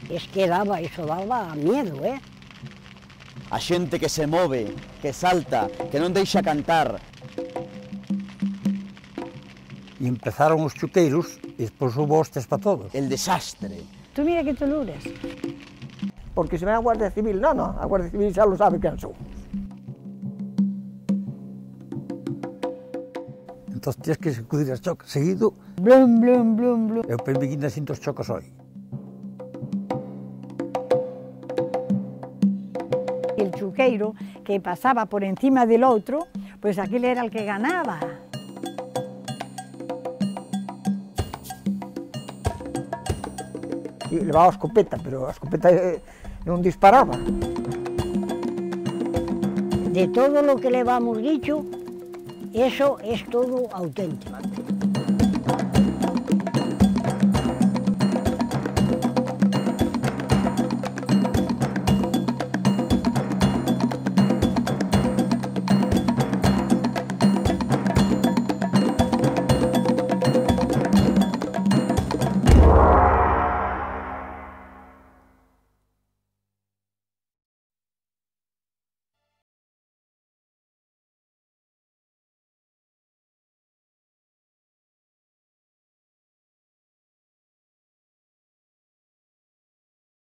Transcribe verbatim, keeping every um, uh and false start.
Es que daba, eso daba miedo, ¿eh? A xente que se move, que salta, que non deixa cantar. Y empezaron os chuqueiros, y después hubo hostias pa todos. El desastre. Tú mira que tú lures. Porque si ven a Guardia Civil, no, no, a Guardia Civil xa lo sabe quién somos. Entonces tienes que sacudir el choque seguido. Blum, blum, blum, blum. Eu pembiquín de cientos chocos hoy. El chuqueiro que pasaba por encima del otro, pues aquel era el que ganaba. Y llevaba escopeta, pero la escopeta, eh, non disparaba. De todo lo que le vamos dicho, eso es todo auténtico.